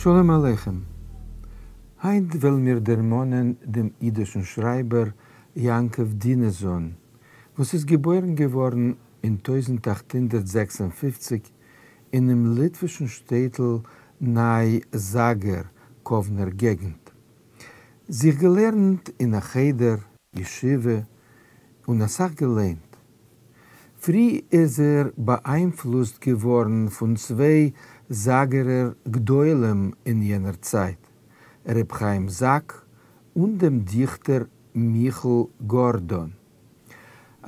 שלום עליכם. היינט וועלן מיר דערמאנען דעם אידישן שרייבער יעקב דינעזאן, וואס איז געבוירן געווארן אין 1856 אינעם ליטווישן שטעטל ניי זאגער, קאוונער געגנט. זיך געלערנט אין א חדר, ישיבה, און אסאך געליינט. פרי איז ער באאיינפלוסט געווארן פון צוויי זאגערער גדולים אין יענער צייט, ר' חיים זאק און דעם דיכטער מיכל גארדאן.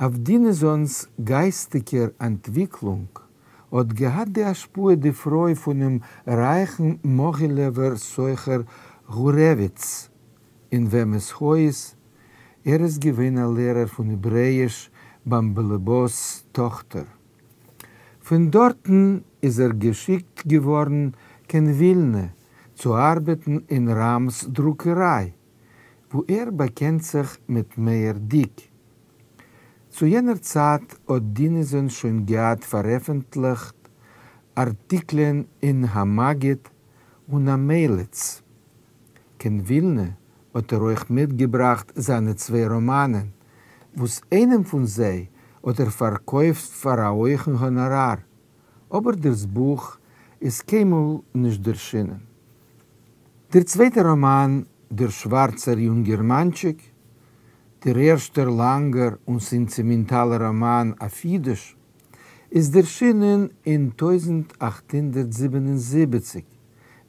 אויף דינעזאנ'ס גייסטיגער אנטוויקלונג האט געהאט די השפעה די פרוי פונעם רייכן מאגילעווער סוחר גורעוויץ, אין וועמעס הויז ער איז געווען א לערער פון העברעאיש ביים באלעבאס' טאכטער. פון דארטן איז ער געשיקט געווארן קיין ווילנע צו ארבעטן אין ראם'ס דרוקעריי, וואו ער באקענט זיך מיט מאיר דיק. צו יענער צייט האט דינעזאן שוין געהאט פארעפנטליכט ארטיקלען אין המגיד און המליץ. קיין ווילנע האט ער אויך מיטגעבראכט זיינע צוויי ראמאנען, וואס איינעם פון זיי האט ער פארקויפט פאר א הויכן האנאראר, אבער דאס בוך איז קיינמאל נישט דערשינען. דער צווייטער ראמאן, דער שווארצער יונגערמאנטשיק, דער ערשטער לאנגער און סענטימענטאלער ראמאן אויף אידיש, איז דערשינען אין 1877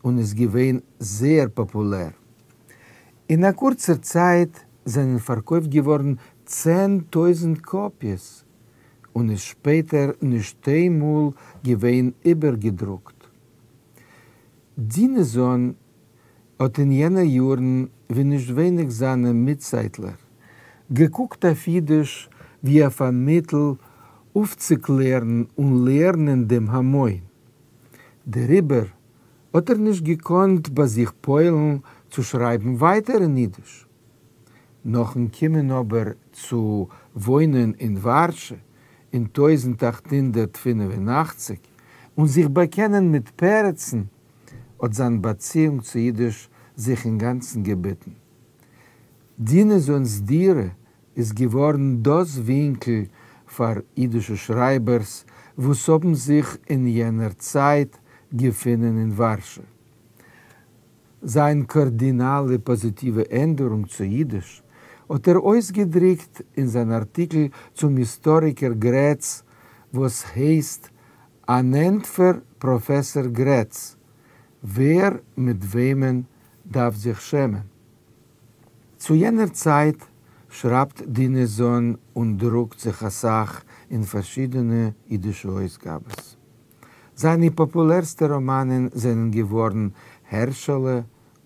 און איז געווען זייער פאפולער. אין א קורצער צייט זענען פארקויפט געווארן 10,000 קאפיעס, און איז שפעטער נישט איינמאל געווען איבערגעדרוקט. דינעזאן האט אין יענע יארן, ווי נישט ווייניג זיינע מיטצייטלער, געקוקט אויף אידיש ווי אויף א מיטל אויפצוקלערן און לערנען דעם המון. דעריבער האט ער נישט געקאנט ביי זיך פועל'ן צו שרייבן ווייטער אין אידיש. נאכן קומען אבער צו וואוינען אין ווארשע אין 1885 און זיך באקענען מיט פרצן, האט זיין באציאונג צו אידיש זיך אינגאנצן געביטן. דינעזאנ'ס דירה איז געווארן דאס ווינקל פאר אידישע שרייבערס וואס האבן זיך אין יענער צייט געפונען אין ווארשע. זיין קארדינאלע פאזיטיווע ענדערונג צו אידיש האט ער אויסגעדריקט אין זיין ארטיקל צום היסטאריקער גרעץ וואס הייסט אן ענטפער פראפעסאר גרעץ, ווער מיט וועמען דארף זיך שעמען. צו יענער צייט שרייבט דינעזאן און דרוקט זיך אסאך אין פארשידענע אידישע אויסגאבעס. זיינע פאפולערסטע ראמאנען זענען געווארן הערשעלע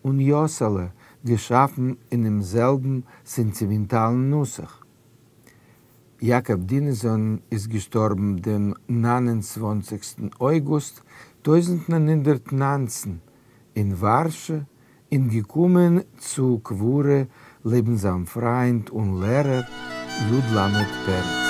און יאסעלע, געשאפן אינעם זעלבן סענטימענטאלן נוסח. יעקב דינעזאן איז געשטארבן דעם 29. אויגוסט 1919 אין ווארשע און געקומען צו קבורה לעבן זיין פריינד און לערער י. ל. פרץ.